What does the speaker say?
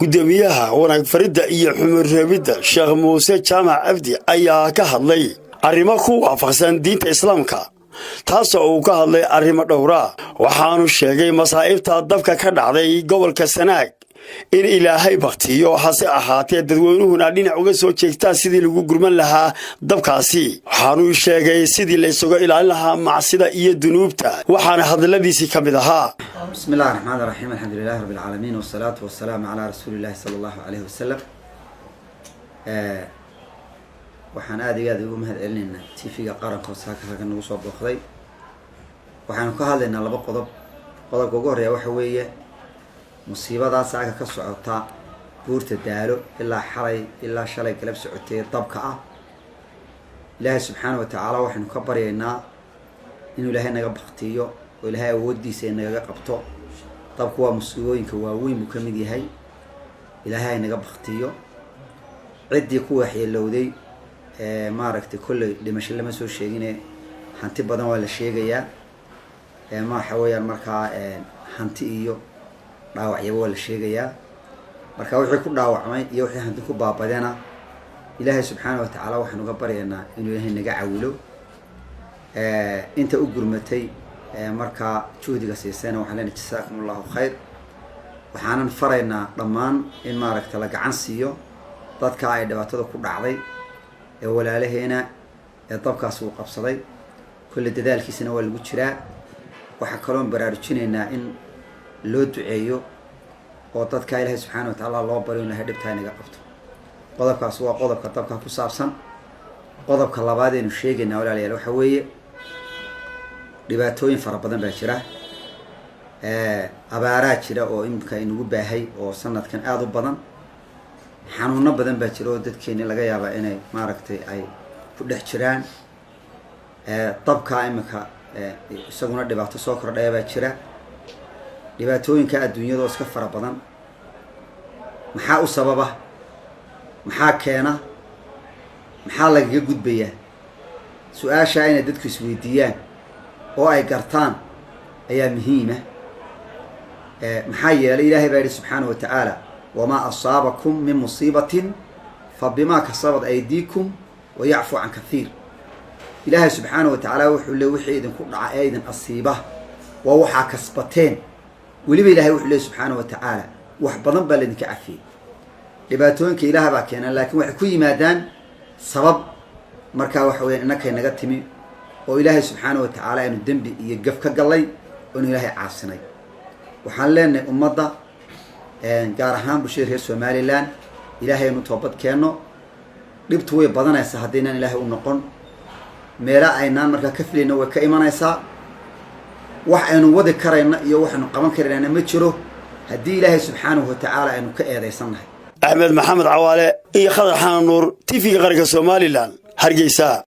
Guddoomiyaha wanaag faridda iyo xumureebidda, Sheekh Muuse Jaamac Cabdi, ayaa ka hadlay arrimo ku waafaqsan diinta Islaamka, taasoo uu ka hadlay arrimo dhowra. Waxaanu sheegay masaa'ibta dabka ka dhacday gobolka Sanaag in Ilaahay baktiyo, hase ahaatee dadweynuhuna dhinac uga soo jeegtaan sidii lagu gurman lahaa dabkaasi. Waxaanuu sheegay sidii la isuga ilaalin lahaa macsida iyo dunuubta, waxaana hadalladiisii ka mid ahaa: بسم الله الرحمن الرحيم، الحمد لله رب العالمين، والصلاة والسلام على رسول الله صلى الله عليه وسلم. Waxaan aada iyo aada ugu mahad celinaynaa TV-ga qaranka oo saaka halkan nagu soo booqday. Waxaanu ka hadlaynaa laba qodob. Qodobka ugu horreeya waxa weeye musiibadaa saaka ka socota buurta Daalo, ilaa xalay ilaa shalay galab socotay, dabka ah. Ilaahay subxaana wa tacaala waxaynu ka baryaynaa inuu Ilaahay naga baktiyo oo Ilaahay awooddiisa ay nagaga qabto. Dabku waa musiibooyinka waaweyn buu ka mid yahay. Ilaahay ay naga baktiyo. Ciddii ku waxyeelowday, maaragtay, kolley dhimasho lama soo sheegine, hanti badan waa la sheegayaa. Waxa weeyaan markaa hanti iyo dhaawacyaba waa la sheegayaa. Marka wixii ku dhaawacmay iyo wixii hanti ku baabadena, Ilaahay subxaana wa tacaala waxaan uga baryaynaa inuu Ilaahay naga cawilo. Inta u gurmatay, markaa juhdiga siisayna, waxaan leenahay jasaakum Allahu khayr. Waxaanan faraynaa dhammaan in maaragta la gacan siiyo dadka ay dhibaatada ku dhacday ee walaalaheena ee dabkaas uu qabsaday. Kolle dadaalkiisana waa lagu jiraa. Waxaa kaloon baraarujinaynaa in loo duceeyo oo dadka Ilaahay subxaana wa tacaala loo baryo in Ilahay dhibtaa inaga qabto. Qodobkaas waa qodobka dabka ku saabsan. Qodobka labaad aynu sheegaynaa, walaalayaal, waxa weeye dhibaatooyin fara badan baa jira. Abaaraa jira oo imika inagu baahay oo sanadkan aada u badan. Xanuuno badan baa jira oo dadkeeni laga yaabaa inay maaragtay ay ku dhex jiraan. Dabkaa imika isaguna dhibaato soo kordhaya baa jira. Dhibaatooyinka adduunyada oo iska fara badan, maxaa u sababa? Maxaa keena? Maxaa lagaga gudbayaa? Su-aashaa inay dadku isweydiiyaan oo ay gartaan ayaa muhiima. Maxaa yeelay, Ilaahay baa yihi subxaana wa tacaala: "وما أصابكم من مصيبة فبما كسبت أيديكم ويعفو عن كثير." Ilaahay subxaana wa tacaala wuxuu le wixii idinku dhaca ee idin asiiba waa waxaa kasbateen. Weliba Ilahay wuxuu leey subxaana wa tacaala wax badan baa laydinka cafiyey. Dhibaatooyinka Ilaah baa keenaan, laakiin waxay ku yimaadaan sabab. Markaa waxa weeyaan innakay naga timi oo Ilaahay subxaana wa tacaala aynu dembi iyo gaf ka gallay oo inu Ilaahay caasinay. Waxaan leenahay ummadda, gaar ahaan bulshada reer Somaliland, Ilaahay aynu toobad keenno. Dhibtu way badanaysaa haddaynaan Ilaahay u noqon. Meelo aynaan markaa ka filayna way ka imanaysaa. Wax aynu wadi karayna iyo waxaynu qaban karaynana ma jiro haddii Ilaahay subxaanahu wa tacaala aynu ka eedaysannahay. Axmed Maxamed Cawaale iyo Khadar Xanan Nuur, TV-ga qaranka Somaliland, Hargeysa.